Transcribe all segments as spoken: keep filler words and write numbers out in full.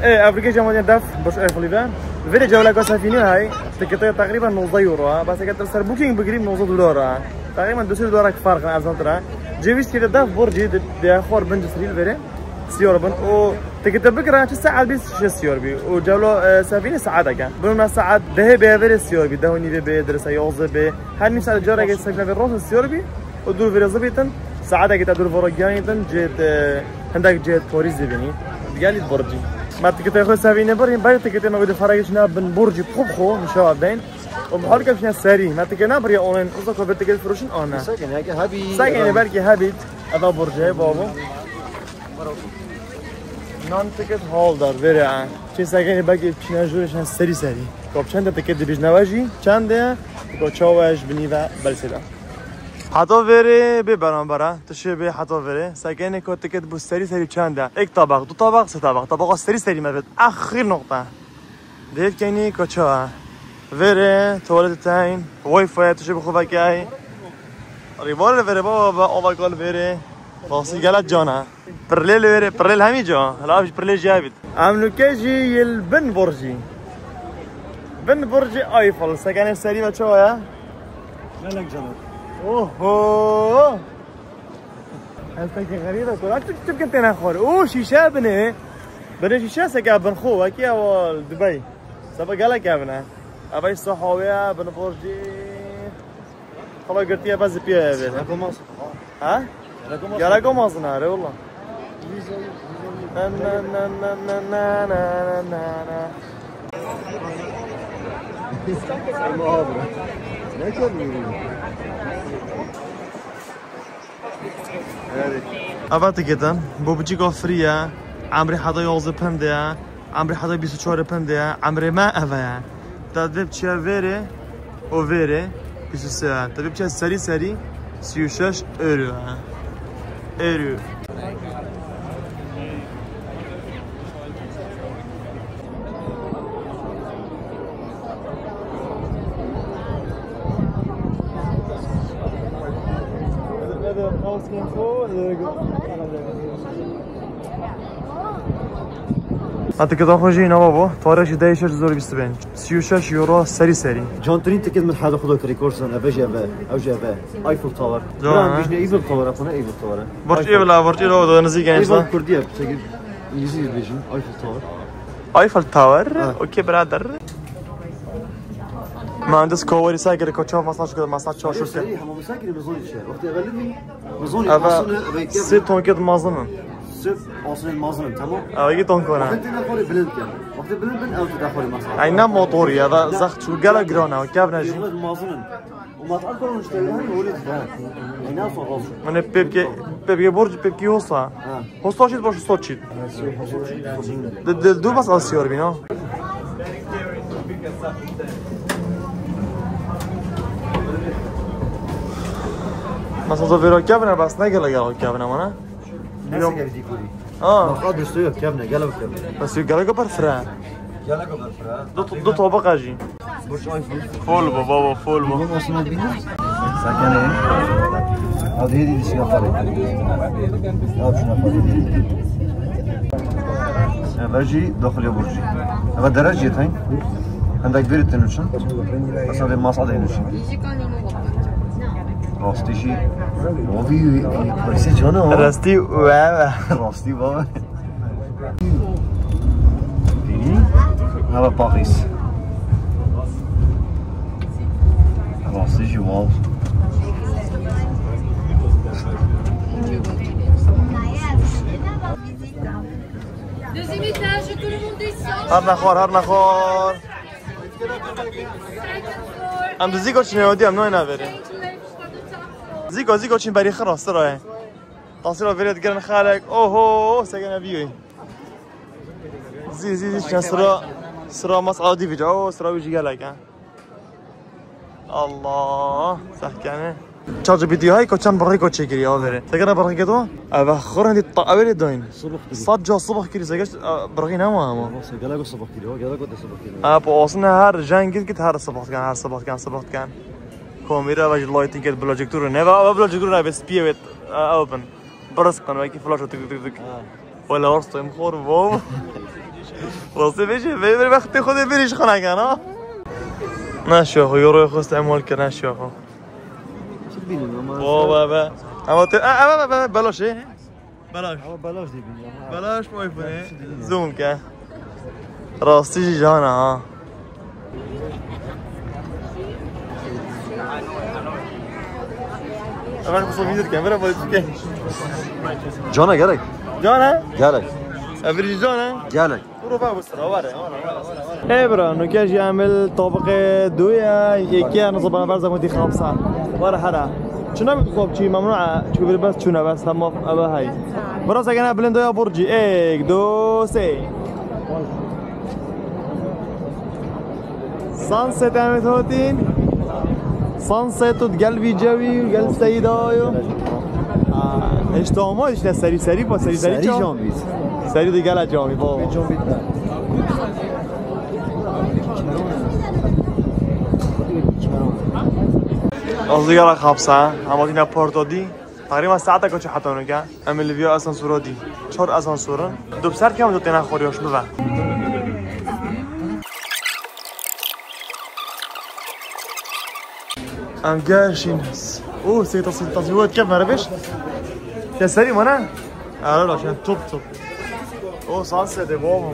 E, ev rikê cem def, Burj Eiffelî ve. Vêrê cewleka sefînê hay, tiketê teqrîben nozdeh euro ha. Bes eger tu ser booking bigirî nozdeh dolar ha. Teqrîben du sê dolar fark erzantir ha. Cêvîst kê de def borcî de, de xor bin cisrîl vêrê. Siyar bin. O tikete bigire çi saet bî şeş siyar bî. O cewla, e, sefînê saeteke. Bin me saet dehê bê vêrê siyar bî. Deh û nîvê bê, derse yozde bê. Her nîv saet careke sefîne vê rost siyar bî. û dûr vêrê zibîtin, saetekê te dûr vora giyanîtin, cihê te, hindek cihê Parîs dibînî. Gelî borcî. Me tiketê xwe sevîne birîn, belê tiketê me wê di ferek çine bin borcî xwe bi xwe, nişa deyn. Û bi halke çine serî. Me tikê nebiriye online, uza ku vê tiketê firoşin an ne. Sekene, yeke hebî. Sekene belkî hebît. Eva borcê, babo. Non-ticket holder, vêrê e. Çê sekene belkî çine jûrê çine serî serî. Kop çende tiket dibîj neve jî, çende, ko çawa ji binî ve belsê de. Heta vêrê bê beramber e, tu şê bê heta vêrê. Sekenê ku tiket bû serî serî çend e? Ek tabak, du tabak, sê tabak. Tabaka serî serî me vêt. Axir noqta. Dêv kenî ku ça e? Vêrê, tuwalet teyn, wifi, tu şê bi xwe vekey. Rîvar li vêrê baba, be, ava kal vêrê. Rastî gele can e. Pirlê li wêrê, pirlê li hemî ca. Hela ev jî pirlê jî ev bît. Em nûke jî yê li bin borcî. Bin borcî Eiffel, sekenê serî ve çawa ye? Gelek can e. Oho! Hestekî xerîb e, kora tu, tu bikin têne xwarê. Oo, şîşe binê. Binê şîşe seke bin xwe, wekî ew Dubey. Seba gelek evin e. Ev ê sahawê ye, bin borcî. Xala girtiye, bes piye eve. Gelek olmaz. Ha? Gelek olmaz. Gelek olmaz ne, are valla. Na, na, na. Ama abi. Ne kadar? Ava tiketin, bo biçîka free ye, emrê heta yozde pem de ye, emrê heta bîst û çar pem de ye, emrê me eve ye. Te dê biçiye vêrê û vêrê bîst û sê ye. Te dê biçiye serî serî sî û şeş euro ye. Euro. Ha, tiketa xwe jî nava bo. Tarîx jî deh şeş du hezar bîst û pênc. Sî û şeş euro serî serî. Cantirîn tiket min heda xwe da kirî korsan, eve jî eve, ev jî eve. Eiffel Tower. Can, ha? Bijne Eiffel Tower, apana Eiffel Tower. Burj Eiffel, ha, Burj Eiffel, o da nizîk e. Eiffel Kurdiye, peki. İngilizce diyeceğim. Eiffel Tower. Eiffel Tower? Ha. Okey, birader. Mühendis koveri sakir koço masaj kır, masaj çalışır. Şey, ama bu sakir mezun içi. Vakti evveldi mi? Mezun. Ava sê tonket mazlum. Sê asıl mazlum, tamam. Ava iki ton kona. Vakti ne kore bilin ken. Vakti bilin bin ev de kore masaj. Ay ne motor ya da zah şu gala grana, kevna jî. Mazlum. Min ê pêpke, pêpke borc, pêpke hosa. Ha. Hosa çit, borc hosa çit. De, de, du bas asiyar bîna. Mesela da vera kevne, bas ne gele gele kevne mana? Nasıl geldi kuri? Ha. Bak, abi, üstü yok, kevne, gel bak kevne. Nasıl gele kapar fren? Gel kapar fren. Du, du tabaka jî. Fol bu baba, fol bu. Sakene. Hadi hadi dişine fare. Al şuna fare. Eva jî daxilê burcî. Eva derece tayn. Hindek biri tenu çin. Mesela bir masada inu çin. Rastî jî. Abi, polise cana. Rastî ve. Rastî baba. Nava Paris. Rastî jî wow. Deuxième étage, tout le monde descend. Har nexwar, har nexwar. Em di zîko çinê, em nayê navêrê. Zîko, zîko çin berî xira, sira ye. Tasîra vêrê dikirin xelek. Oho, segene vîyoyî. Zî, zî, zî, çend sira, sira mas adi vîca. O, sira wî jî gelek e. Allah, sehkene. ChatGPT hay ko çend birîko çêkiriye, aferin. Segene birîke to? Eve xirindî ta eve lê dayın. Sibix kiriye. Sat ca sibix kiriye, sege, e, birî nema ama. Sege gelek sibix kiriye, gelek de sibix kiriye. Ha, bu olsun her jen git git her sibix kan, her sibix kan, sibix kan. Kamera ve lighting et, projektörü ne ve, ve projektörü ne ve, spiye ve, e, open. Bırıskan, belki flash tık tık tık. Ha. Wala orstoyim xor bû. Rastî bêjî, vê bir wextê xwe dê birî ji xwe neken, ha? Naşiya xwe, euroya xwe îstîmal kir, naşiya xwe. Çi dibînin ama? O, be, be. Ama te, e, e, be, be, be, belaş, e. Belaş. Ama belaş dibînin ama. Belaş mı iPhone? Zoom ke. Rastî jî cana, ha. Hemen kısa bir kamera var, çekin. Cana gerek. Cana? Gerek. Öbür cana? Gerek. Ê bira, nuke jî em li tabiqê du ye, yekê ya niza bana berza mutî xapsa. Were here. Çuna bi xwe biçî memnû e, çi bir bes çûne bes hema eve hey. Bira segene bilindo ya burcî. Êk, du, sê. Sunset em ê hotîn. Sunset û gel vî cewî û gel seyda yo. Aa, hêşta ama işte serî serî pa serî serî Serî çaw. Can bît. Serî de gela camî baba. Can bît ne. Azî gela xapsa, ama dîna porto dî. Teqrîben saeta kaçî heta nuke? Em ê li vîya asansora dî. Çar asansor in. Du bi ser kem du têne xwarî hoş bibe. Em geşîn. O, sê tasî, tasî wet kef mere beş. Te serî mane? Ara la, şen top top. O, sunset e, baba.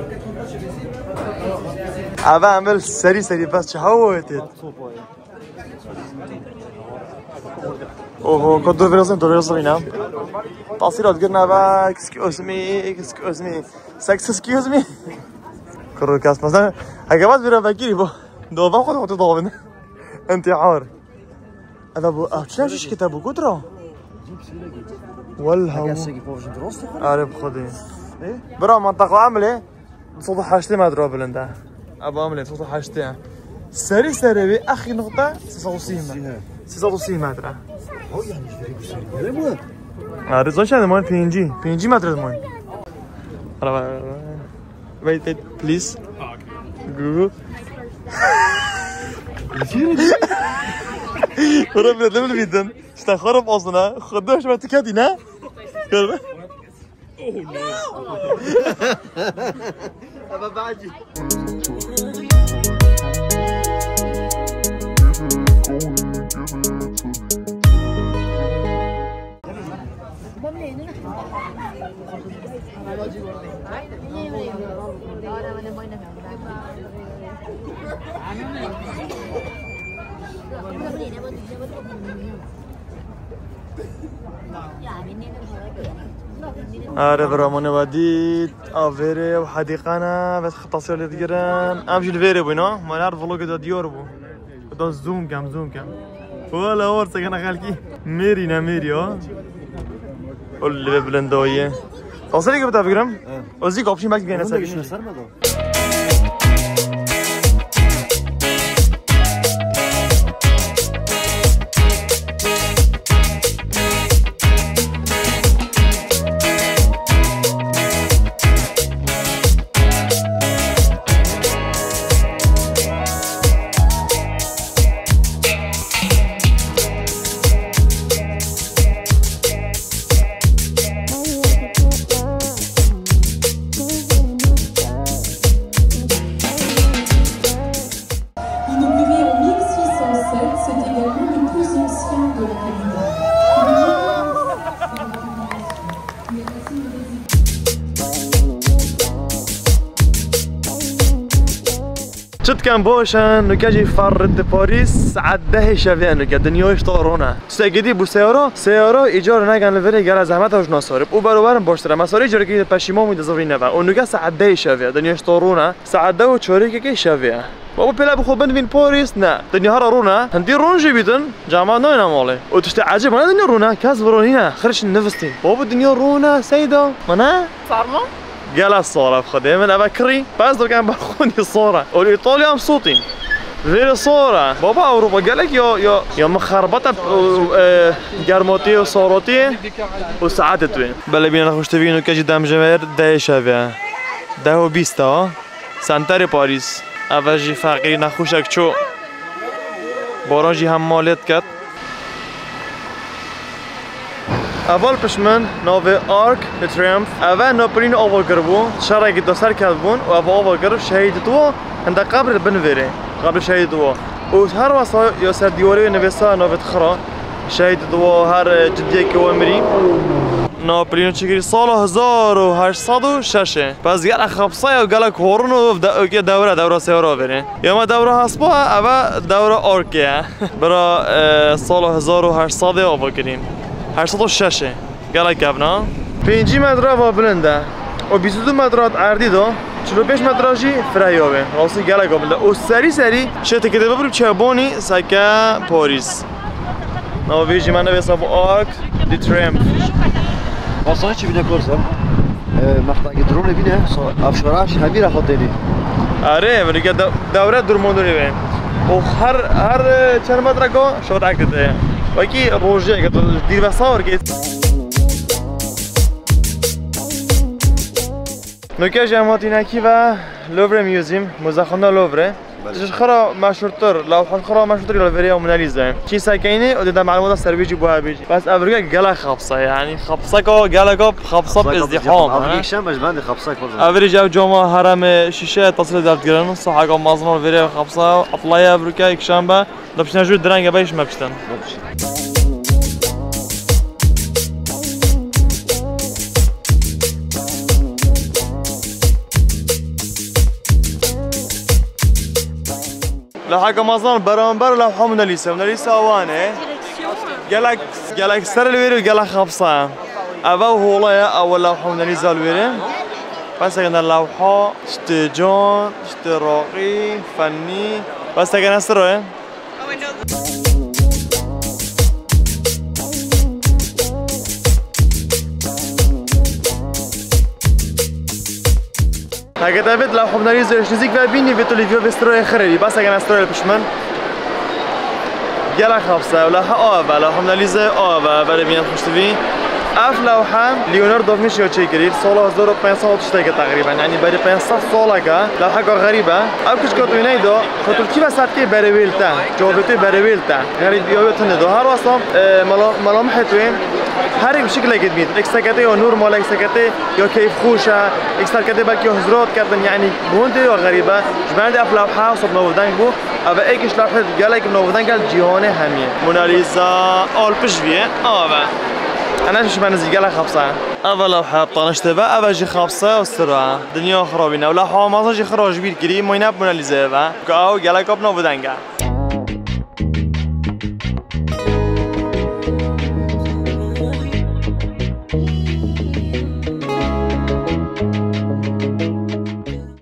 Eve emel serî serî bes çi hava wetê. Oho, ko dur biraz, dur biraz oynayalım. Tasîrat girne be, excuse me, excuse me. Sex excuse me. Kuru kasma. Sen, hege bas bir vekiri bu. Dova kodu kodu dovin. Intihar. Eve bu, ah, çilev şiş kitabu kudra. Welha. Are bi xwedê. Bira, mantaqa emle. Sed û heştê metre bilind e. Eba emle, sed û heştê. Serî serê wê exî nuqta sê sed û sî metre. Sê sed û sî metre. Öyle mi? Arê zon şen man pêncî. Pêncî metre man. Araba. Wait, wait, please. Google. Problem bildin. İşte xarab olsun ha. Xwedê şima tiketî ne? Gör. Are bira, mone vadî avêrê û hedîqana ve xetasî lê digirin. Em jî li vêrê bûn, ha? Mane her vlogê de diyar bû. Da zoom kem, zoom kem. Wala war sekene xelkî. Mêrî ne mêrî, ha? Ol li vê bilindo ye. Tasirê ki bita bigirim. Evet. O zî kapşî belkî gene ser. Ser me da. Inauguré en mille six cent sept, c'est également le plus ancien de la capitale. Çitken boşen, nuke jî ferrit Parîs, saet dehê şevê nuke, dinya işte rona. Tiştekî dî bû seyara, seyara îcar negen li virê gele zehmet e ji nasarib. Û beroberin baştir e, me sarî carekî peşîman bû di zivrî neve. Û nuke saet dehê şevê, dinya işte rona. Saet deh û çarekekê şevê ye. Baba pêle bi xwe binivîn Parîs, ne. Dinya hera rûne. Hindî rûn jî bîtin, cama nayne malê. Û tiştê ecêb, ne dinya rûne, kes bi rûnî ne. Xirş nivistî. Baba dinya rûne, seyda. Mane? Sarma? Gela sara bi Xwedê. Min eve kirî. Pez dikin ber xwe nî sara. Û li Îtalya em sotîn. Vêrê sara. Baba Ewropa gelek ya, ya, ya mixerbet e, e, germatiyê û saratiyê û saetê tu yê. Belê bîne nexweş tevî nuke jî dem ji ver dehê şevê. Deh û bîst e. Senterê Parîs. Eve jî feqîrî nexweşek çû. Baran jî hema lê diket. Ev li pişt min navê Arc de Triomphe. Ev navpilîn ava kiribû. Şerekî de ser ketibûn û ev ava kir. Şehîd dibû. Hinde qebr li bin vêrê. Qebr şehîd dibû. Û her wesa ya ser dîwarê nivîsa navê dixira. Şehîd dibû her cidiyekî we mirî. Navpilîn çi kirî sala hezar û heşt sed û şeş e. Bes gelek xepsaya û gelek horin û de-, dewre, dewra seyara vêrê. Ya me dewra hespa, ev dewra Arc ye. Bira, e, sala hezar û heşt sed ê ava kirî. Heşt sed û şeş e. Gelek kevna. Pêncî metre va bilind e. Û bîst û du metre erdî de, çil û pênc metre jî firehiya wê. Rastî gelek va bilind e. Û serî serî şê tikê de bibir çebonî seke Parîs. Navê jî me nivîsa Arc de Triomphe. Basan çi bîne korsa? E, mextagî drone bîne, so-, ev şora jî hemî re xwe tênî. Erê, belê de-, dewre durmondurê ve. O her, her, e, çend metreka şewt ek dide. Wekî rojê, ke tu dîr ve sawir ke. Nuke jî em hatîne kî ve Louvre Museum, Muzexxana Louvre. Belê. Tişt xira meşhurtir, lewha xira meşhurtir ya li vêrê ya Mona Lisa ye. Çî sekeynê û dê de melûmata ser wî jî bo hebî jî. Bes ev rûyek gelek xapsa ye, yanî xapseka geleka xapsa pêzdîham e. Ev rîşem ez bendê xapsek xwe zanim. Ev rî ev cama heremê şîşe tasîrê derdgirin, saheka mezin ol vêrê xapsa, etlaye ev rûke, yekşembe. Da piştine jû direnge be, îş me piştin. Lewheke mezin beramber lewha Mona Lisa. Mona Lisa wan e. Gelek, gelek ser li wêrê û gelek xapsa ye. Ev ew hola ye, ew lewha Mona Lisa li wêrê. Bes heke ne lewha, tiştê can, tiştê raqî, fennî. Bes heke ne siro ye. Heke te vêt lewha Mona Lisa ji nizîk ve bînî, vê tu li vê stroyê xirê bî. Bes heke ne stroyê li pişt min. Gelek xapsa, lewha ava, lewha Mona Lisa ava, verê bînin xweştivî. Ev lewha Leonardo da Vinci çêkirî, sala hezar û pênc sed û tiştekê teqrîben, yanî berî pênc sed saleke, lewheka xerîb e. Ev kiçka tu neydo, xwe tu kî ve serkê berê wê li te, çavê tu berê wê li te. Xerîbiya wê tune do. Her wesa, e, mela-, melamihê tu ê, her yek bi şikilekê dibît. Yek serketê ya normal, yek serketê ya keyfxweş e, yek serketê belkî ya hizra diketin, yanî bi hindê ya xerîb e. Ji ber de ev lewha sob navdeng bû. Ev êk ji lewhê gelek navdeng e li cîhanê hemî. Mona Lisa, alpij viye, ava. Ene ji me nizî gelek xapsa. Ev lewha taniştê ve, ev jî xapsa û sira. Dinya xirabîne. Ew lewha mezin jî xira ji bîr kirî, moyne Mona Lisa ve. Ku ew gelek navdeng e.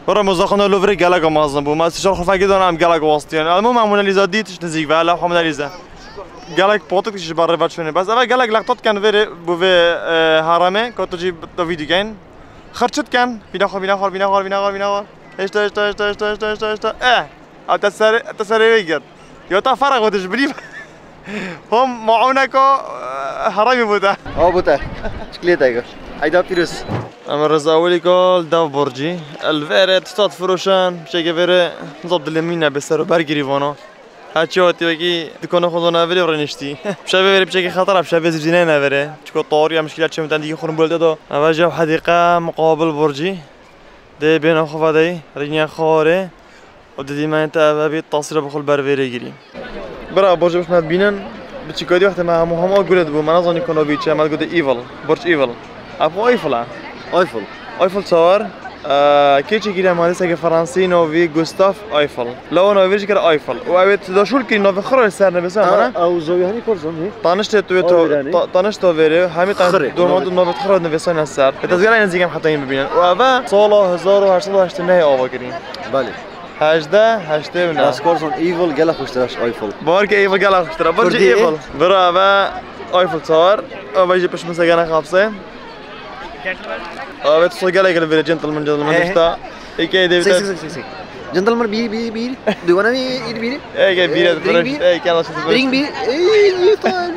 Were Muzexxana Louvre gelek mezin bû. Me sîşar xwe fekî dana em gelek wastiyan. Elmû me Mona Lisa dît, ji nizîk ve, lewha Mona Lisa. Gelek potik ji ber rê ve çûnê. Bes eve gelek leqta dikin vêrê, bo vê, e, heremê, ku tu jî tu vî dikin. Xirçit ken, vîna xwe, vîna xwe, vîna xwe, vîna xwe, vîna xwe. Hişta, hişta, hişta. Eh, ew te serê, te serê wê girt. Ya ta ferq bû tu ji bilî. Hom maûneka, eh, heremî bû te. Aw bû te. Çiklêteke. Eyda pîroz. Em rêza welîka li dev borcî. El vêrê tişta difiroşin, çêke vêrê zab dilê min nebê ser û ber girîvana. Her çi hatî wekî dikana xwe zana verê rêniştî. Şevê verê piçekî xeter e, şevê zîvzîneyê ne verê. Çiko tariya mişkîla çemten dî xurm bulde do. Eva jî ew hedîqe muqabil borcî. Dê bêhna xwe vedeyî, rîniya xwe warê û didî me te eve bî tasîra bi xwe li ber vêrê girî. Bira, borcê bi me bînin, bi çîkatî wextê me hemû hema gulet bû, me nezanî ku navî çi ye, me digote Evil, Borc Evil. Ev xwe Eiffel e. Eiffel. Eiffel Tower, e, kê çêkiriye? Muhendiseke Fransî, navî Gustave Eiffel. Lawa navê jî kir Eiffel. Û ew ê daşûl kirî navê xwe re li ser nivîsa, ha, mana? Ew zawiya henî kor zan, hê? Taniştê tu wê to-, ta-, tanişto vêrê, hemî tan-, Xirê, dorma navê. Navê xwe re nivîsa ne ser. Ê tezgera nêzîk em heta yîn bibînin. Û ev e sala hezar û heşt sed û heştê nehê ava kirî. Belê. Hejdeh heştê û neh. Bes kor zan Evil gelek xweştir e ji Eiffel. Bawer ke Evil gelek xweştir e. Borcê Kurdî, Evil. Bira ev e Eiffel Tower. Ev jî pişt min segene xapsê. Abi, tu gelek li vêrê gentleman, gentleman, he, işte. Eke de. Sek, sek, sek, sek, sek. Gentleman, bîr, bîr, bîr. Do you wanna be, eat bîr? Eke bîr, e, drink bîr? Eke nasıl drink bîr? Ey, lütfen.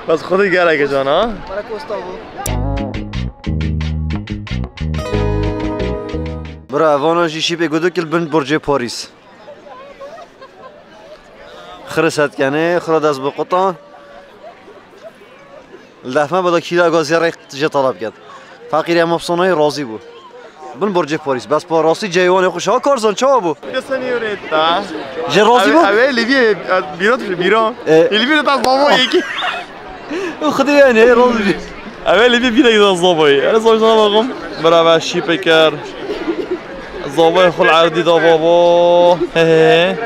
Bas xwedî gelek can ha. Para costa bu. Bira, vana jî şîpê gudu kil bin Borcê Parîs. Xire setkenê, xire dest bi qutan. Li dehme bela kîla gazî rê jê taleb ket. Feqîrê Mopsonayê razî bû. Bin borcê Parîs. Bes pa rastî ceywanê xwe şa Karzan çawa bû? Desenî rêta. Jê razî bû? Ew ê Lîbiyê, bîra dibî, bîra. E. Lîbiyê de ta zava yekî. Xwedê yani, razî bû. Ew ê Lîbiyê bîra da zava yê. Hele zava zava xum. Brava, şî peker. Zavayê xul erdî da babo. He he he.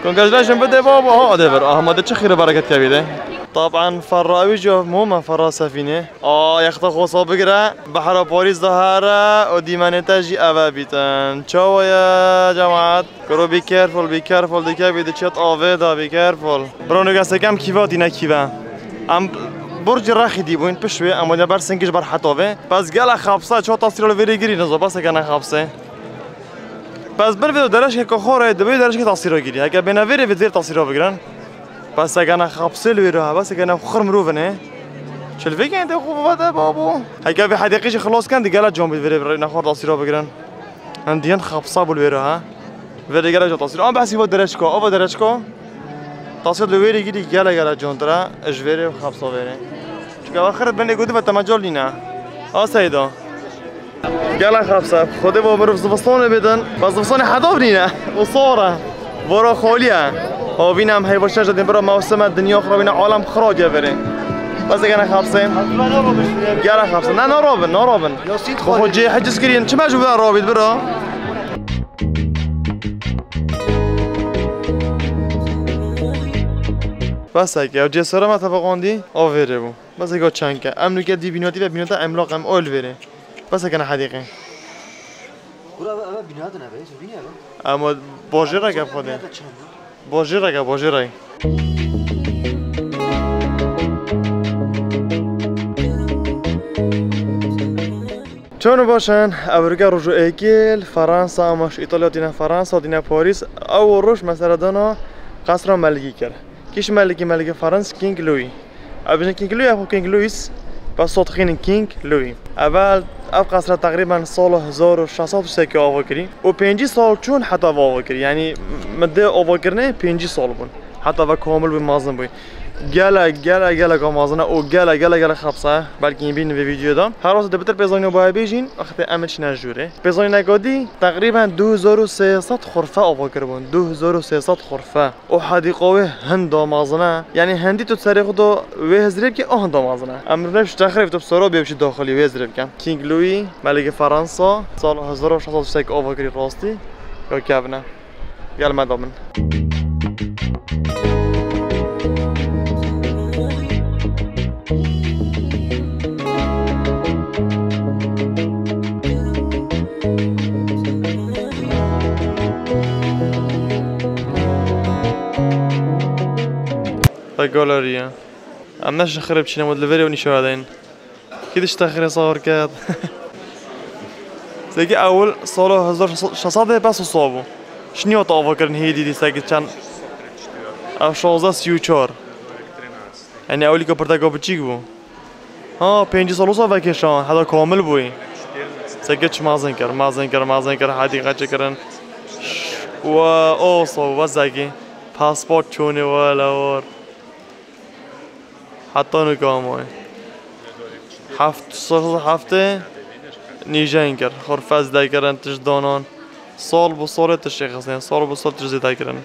Congratulations bide babo. Ha, de ver. Ahmedê çi xîr bereket kevî de. Taban ferra wî jî mû me ferra sefînê. A, yexta xosa bigire, behra Parîs de here û dîmenê te jî eve bîtin. Çawa ye, cemaat? Kuro, be careful, be careful, dikevî diçet avê de, be careful. Bro, nûke sekem kîva tîne kîve. Em burcî rexî dî bûn, pişt wê, em wadiya ber singij ber heta vê. Bes gela xapsa, ço tasîra li vêrê girî, nizo, bes gene xapsê. Bes bin vê dereşke ku xore, dibe dereşke tasîra girî. Heke bêne vêrê vê zêr tasîra bigirin. Bes gene xapsê li wêrê ha, bes gene xir mirovin ê. Çil vê kente xo vate babo. Heke vê hedîqê jî xilas ken, di gela can bî vêrê nexwar tasîra bigirin. Em diyen xapsa bû li wêrê ha. Vêrê gela can tasîra. Ama behsî va dereşka, ava dereşka. Tasîra li wêrê girî gela gela can tira, ji vêrê xapsa vêrê. Çunke va xir bin ê gotî va te mecal nîne. A Seyda. Gela xapse, Xwedê bo mirov zivistanê bidin, bes zivistanê heta binîne. Û sor e. Vora xaliye. Havîne em heyva şeş dedin, bira mewsime dinya xirabîne, alem xirab ye verê. Bes gene xapse. Gela xapse. Ne, narabin, narabin. Bo xwe cê heciz kirîn. Çima ji we rabît, bira? Bes eke, ew cê sere me tefeqandî, o verê bû. Bes eke o çenke. Em nûke dî bînatî ve bînata emlaq em o li verê. Bes eke ne hedîqê. Kura eve, eve bînat ne be, tu bînî eve? Ama bojê reke xwedê. Bînat çend? Bojê reke, bojê rek. Çon baş in, ev rûke roj û êkê li Fransa, ama ji Îtalya tîne Fransa, tîne Parîs. Ew roj mesela dana qesra melikî kir. Kî ji melikî, melikê Frans King Louis. Ev bijin King Louis, ev King Louis, bes sot xînin King Louis. Evel ev qesra teqrîben sala hezar û şeş sed û sê ava kirî. Û pêncî sal çûn heta va ava kirî. Yanî mi dê ava kirine pêncî sal bûn. Heta va komil bû, mezin bû. Gele, gele, geleka mezin e û gele, gele, gele xepse. Belkî bînin vê vîdeoya de. Her wextê de bitir pêzanîna baye bêjîn, wextê em çine jûrê. Pêzanîneka dî teqrîben du hezar û sê sed xurfe ava kiribûn. Du hezar û sê sed xurfe. O hedîqa wê hinda mezin e. Yanî hindî tu serê xwe de wê hizrê bikî, o hinda mezin e. Em rûne ji texrê tu bi sora bê biçî daxilî wê hizrê bike. King Louis, melikê Fransa, sala hezar û şeş sed û sek ava kirî rastî, ya kevin e. Gel me da min. Te galeriye. Em ne ji xirê biçîne, mod li vêrê û nîşa deyin. Kî dişte xirê sawir ket. Seki ewil sala hezar şeş sed pes û sal bû. Şiniya te ava kirin hê dî dî seki çend? Ev şazdeh sî û çar. Yanî ewilî ku pirteka biçîk bû. Ha, pêncî sal wisa vekêşan, heta kamil bûyî. Seke çi mezin kir, mezin kir, mezin kir, hedî qeçi kirin. Ş-, we, o, so, we zekî. Pasport çûnê we lewar. Heta nika maye. Heft, sal heftê nîjen kir. Xurfez de kirin, tişt danan. Sal bi salê tişt şêxistin, sal bi sal tişt zêde kirin.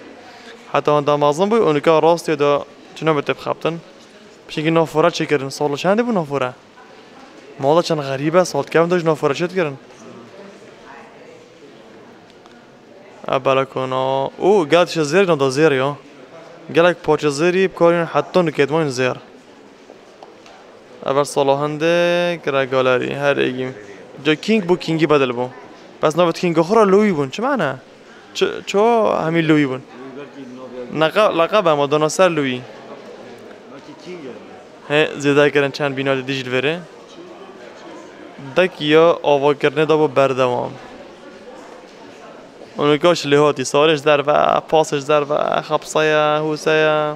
Heta hunda mezin bûyî, û nika rastê de çi nabê tê bixebtin. Pişikî nafore çêkirin, sal çendê bû nafore? Mala çend xerîb e, sal dikevin de ji nafore çê dikirin. E, belekona. Û gel tiştê zêr, nada zêr ya. Gelek parçe zêrî bi kar yên heta nikê dimayîn zêr. Ev sala hindê kire galerî, her êgî. Ca King bû, Kingî bedel bû. Bes navê Kinga xwe re Louis bûn, çi mane? Çi, ço hemî Louis bûn? Neqa-, leqeb e, ama dana ser Louis. He, zêde kirin çend bîna dî jî li vêrê. Dek ya avakirinê de bû berdewam. Û nika ji lê hatî, sarê ji derve, pasê ji derve, xepse ye, hûse ye.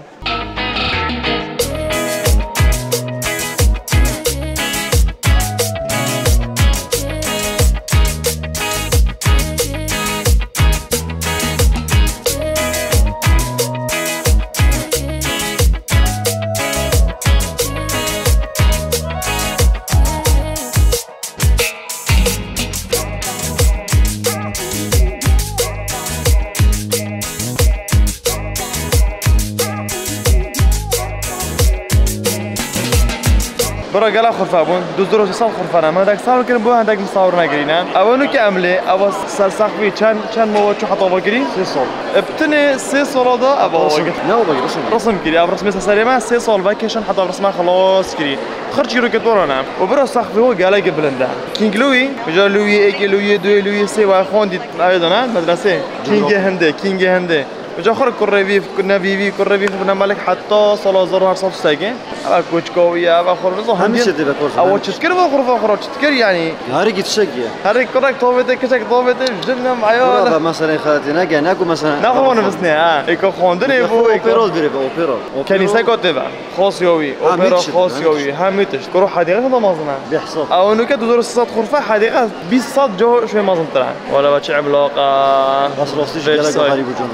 Bira gelek xurfe bûn, du hezar û sê sed xurfe ne. Me hendek sawir kirin, bo hendek min sawir nekirîne. Ew nûke em lê, ew ser sexfî çend, çend mova çû heta va kirî? Sê sal. Bi tinê sê sala de ev ava kir. Ne ava kir, risim kir. Risim kirî, ev risimê ser serê me sê sal vekişin heta ev risme xilas kirî. Xirçî roket wana ne. Û bira sexfê wa gelekî bilind e. King Louis, uca Louis yekê, Louis yê, duyê, Louis yê sê wa xwendî, ew de ne, medresê. King yê Hindê, King yê Hindê. Uca xwe kurê vî, ne vî vî, kurê vî xwe ne melik heta sala hezar û heşt sed û sekê. Eva koçka wî ye, eva xwe nizo Hemî hemî. Şey deve korsa. Ewa çitkir va xurfa xura çitkir yani. Her iki tişek ye. Her kurek tovete, kiçek tovete, jin ne maya. Burada mesela xalatî ne gene ku mesela. Ne xwe nivistine ha. Eka xwendinê bu, eka. Operol biri be, operol. Operol. Kenîse kote ve. Xosya wî, Ha, opera mît şi, xosya ha, mît wî, şi. Hemî tişt. Kuro hedîqe xwe da mazin e. Bih sat. Ew nuke du hezar sê sed xurfe hedîqe bîst sed co şoy mazin tire. Wala va çi emlaqa. Bas rastî jî gelek Versailles. Xerîb û cana.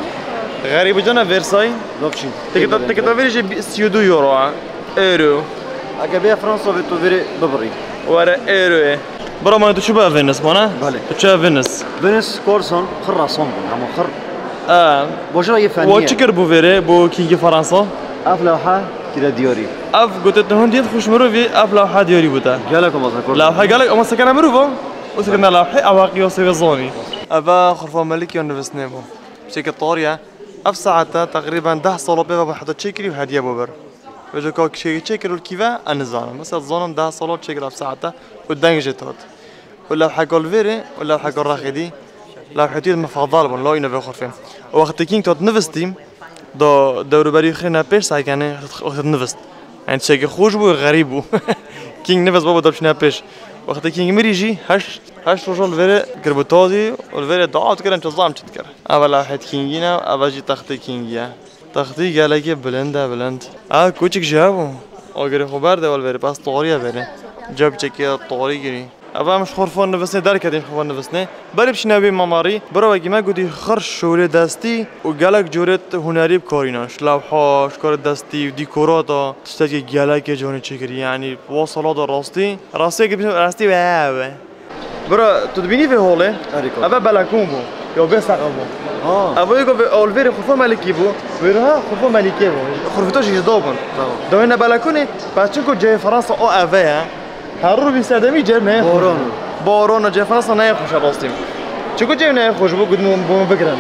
Xerîb û cana Versailles. Lopçî. Tiketa, tiketa vêrê jî bi-, sî û du euro e. Euro. Eke bê Fransa ve tu vêrê bibirî. Were euro ye. Bira mane tu çi be Venice mane? Belê. Tu çi Venice? Venice korsan xir rasan bûn, hema xir. E. Bojra yê fenî Wa ye. Çi kir bû vêrê, bû Kingî Fransa? Ev lewha kire diyarî. Ev gote tu hindî xweş mirovî, ev lewha diyarî bû te. Gelek ama zakor. Lewha gelek ama sekene mirova. O sekene lewha, ew qiyasê ve zanî. Eve xurfa melikî ya nivistine bû. Şekil tarî ye. Ev saete teqrîben deh sala pê ve heta çêkirî û hediye bû bir. Vêca ka kişêkî çêkir û li kî ve, ez nizanim. Mesela dizanim deh sala çêkir ev saete û deng jê tat. Û lewheka li vêrê û lewheka rexê dî, lewhetiyê me fadal bûn, la îne vê xurfê. Û wextê King tat nivistî, da dewruberî xirîne pêş sekene wextê nivist. Yani tiştekî xweş bû, xerîb bû. King nivist baba da biçîne pêş. Wextê King mirî jî heşt, heşt roja li vêrê kiribû tazî û li vêrê dua dikirin, çi zam çi dikir. Eva lewhet Kingî ne, eva jî textê Kingî ye. Textî gelekî bilind e, bilind. A, koçik jî hebû. Agirê xwe berde wal verê, pas tariye verê. Cep çekê tarî girî. Eva em ji xurfan nivistnê derketin, xurfan nivistnê. Berê biçîne wê mamarî, bira wekî me gotî xir şûrê destî û gelek corê hunerî bikarîne. Ji lewha, ji karê destî û dîkorata, tiştekî gelekê canê çêkirî. Yanî, wa sala de rastî, rastiyekî, rastî we, we. Bira, tu dibînî vê holê? Erê, kar. Eve belekûn bû. Ya bê seqe bû. Ha. Eve yeko vê olvêrê xurfa melikî bû. Vêre ha xurfa melikê bû. Xurfê to jî ji do bûn. Tamam. Dawêne belekûnê, pes çinko cihê Fransa o eve ye. Her rû vî sedemî cem neyê xweş. Boron. Boron cihê Fransa neyê xweş e rastî. Çinko cihê neyê xweş bû, gudin bû bigirin.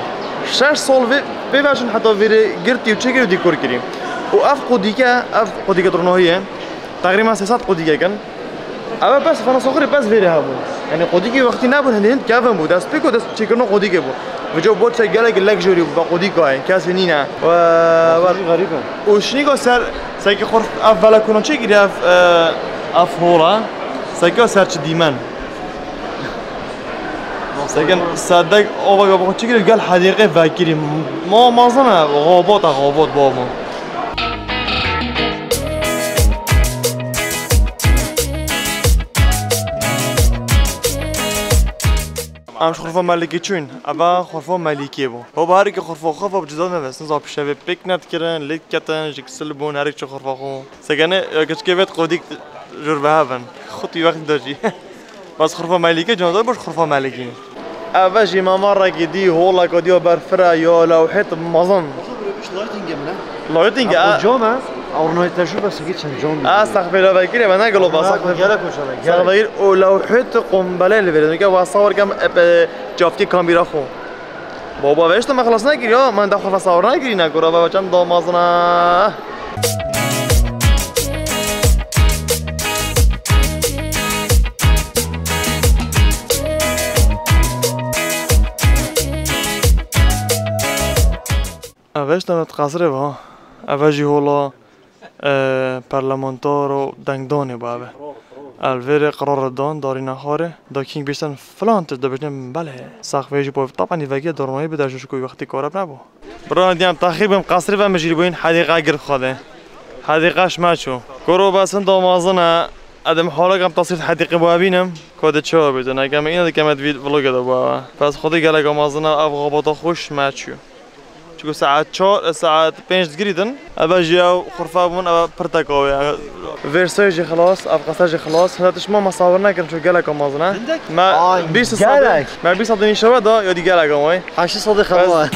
Şeş sal vê, vê veşin heta vêrê girtî û çêkirî û dîkor kirî. Û ev qudîke, ev qudîke dronohiye. Teqrîben sê sed qudîgek in. Ev bes Fransa xwe rê bes vêrê hebû. Yanî qudîgê wextî nebûn, hindê hin kevin bû. Destpêko dest çêkirina qudîgê bû. Vêca bot se gelek luxury bû, be qudîka ye, kesê nîne. We, we. Xerîb e. Û şinîka ser, sekî xwe ev belekûna çêkirî, ev, e, ev hola. Sekî ser çi dîmen. Sekin sedek ova ga bixwe çikirî gel hedîqê vekirî. Ma mazin e, xabot e, xabot babo. Em ji xurfa melikê çûn. Eva xurfa melikê bû. Ho, bi herikî xurfa xwe ve bi cida nivist. Niza pişevê pêk nedikirin, lê diketin, ji kisil bûn, herik çi xurfa xwe. Sekene, ya kiçikê vêt qodîk jur ve hevin. Xutî wextî de jî. Bas xurfa melikê, canda boş xurfa melikê. Eve jî memarekî dî, holeka dî ya berfira ya lewhêt mezin. Lighting e, a. Cam e, ew ronayî te jû besekî çend cam. A, sexfê levekirê ve ne gelo ba, sexfê. Gelek hoş e, gelek. Sexfê û lewhêt qombelê li vêrê. Nike wa sawir kem, e, e, çaftî kamîra xwe. Baba, veşto me xilas nekir ya, me da xwe sawir nekirî, ne gora baba çend damazin e. Ev veşto me qasirê va. Ev jî hola e, parlamenter û dengdanê bû ev. El vêrê qerar dan, darîna xwarê, da King bîstin filan tişt dibêjin, belê. Sax vê jî bo tapan dî vekê dormayî bide ji ku wextî kore nebû. Bira diyam taxîr bim qasrî ve mijîl bûyin hedîqa gir xwedê. Hedîqa şima çû. Koro besin damazin e. Edim holek em tasîr hedîqê bo ebînim. Ko de çawa bîtin. Ekem îna dikem et vlogê de bo eve. Pes xwedî gelek amazin e, ev xabata xweş me çû. Çiku saet çar, saet pênc digirîdin. Eve jî ew xurfe bûn, eve pirteka wê. Versailles jî xilas, ev qese jî xilas. Heta tişt ma me sawir nekirin, ço gelek amazin e. Hindek? Me Ay, bîst sed, gelek. Me bîst sed nîşe we da, ya dî gelek amay. Heşt sed xema.